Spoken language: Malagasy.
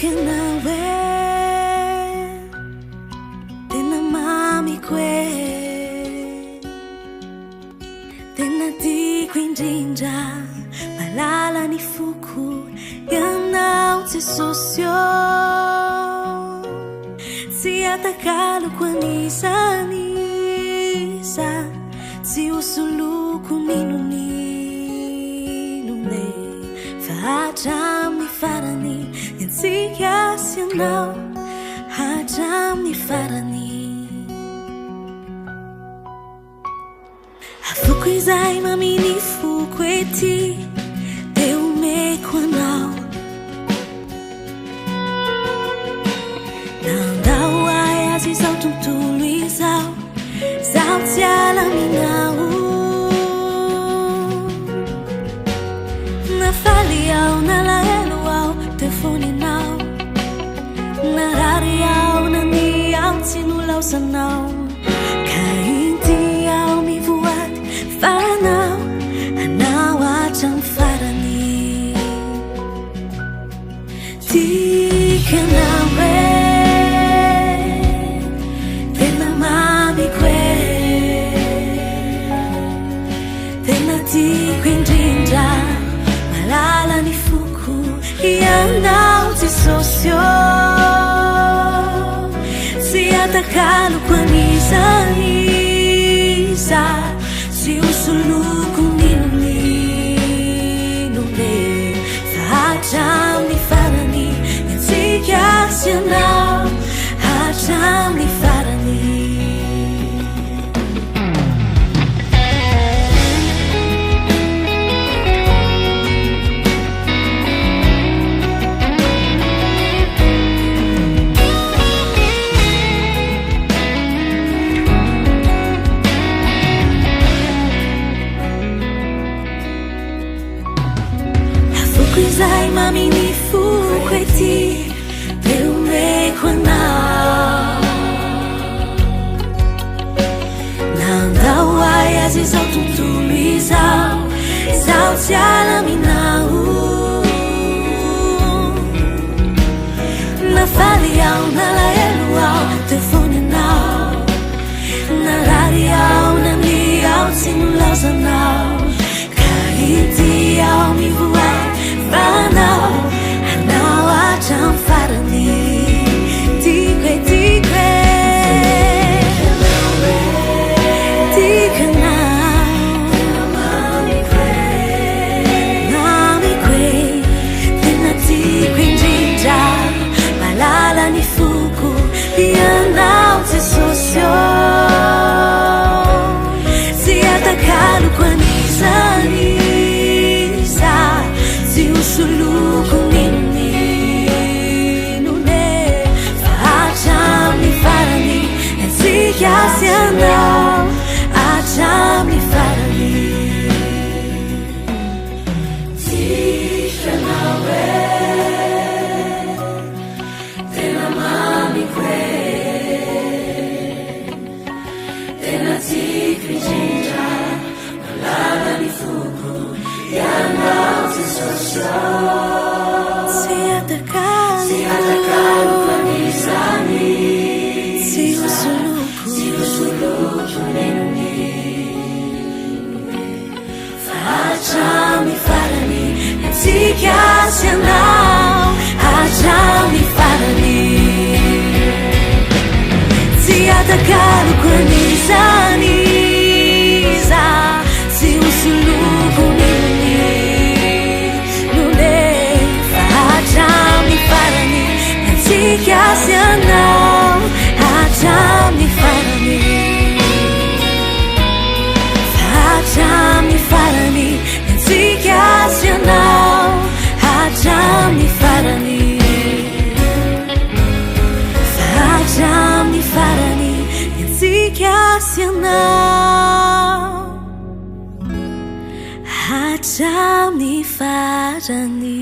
Tiako ianao e, tena mamiko e, tena tiako indrindra, malala ny foko, ianao Jesosy ô, tsy atakaloko an'iza n'iza, tsy ho soloko n'inon'inona e, fa hatramin'ny farany ny antsika sy ianao, hatramin'ny farany. Afoko izay mamy ny foko ety, dia omeko anao. Nandao ahy azy izao tontolo izao, zaho tsy alaminao. Nafaly aho, nalahelo aho, teo foana ianao. Narary aho, nania aho, tsy nolaozanao. Ka inty aho mivoady fa anao, anao hatramin'ny farany. Tiako ianao e, tena mamiko e, tena tiako indrindra, malala ny foko, ianao Jesosy ô, tsy atakaloko an'iza n'iza, tsy ho soloko n'inon'inona e. Fa hatramin'ny farany ny antsika sy ianao, hatramin'ny farany. Afoko izay mamy ny foko ety dia omeko anao. Nandao ahy azy izao tontolo izao, izaho tsy alaminao. Nafaly aho, nalahelo aho, teo foana ianao. Narary aho, nania aho, tsy nolaozanao. Ka ity aho mivoady fa anao, anao hatramin'ny farany. Tiako e, tiako e, tiako ianao. Mamiko e, tena tiako indrindra, malala ny foko, ianao Jesosy ô. Tsy atakaloko an'iza n'iza, tsy ho soloko n'inon'inona e. Fa hatramin'ny farany ny antsika sy ianao, hatramin'ny farany. Tiako ianao e, tena mamiko e. Tena tiako indrindra, malala ny foko, ianao Jesosy ô. Tsy atakalo, tsy atakalo fa n'izany, tsy ho soloko, tsy ho soloko n'inon'inona. Fa hatramin'ny farany, antsika sy ianao, hatramin'ny farany. Tsy atakaloko an'iza n'iza, tsy ho soloko n'inon'inona e. Fa hatramin'ny farany, antsika sy ianao, hatramin'ny farany. Fa hatramin'ny farany, antsika sy ianao, hatramin'ny farany. Fa hatramin'ny farany, antsika sy ianao, hatramin'ny farany.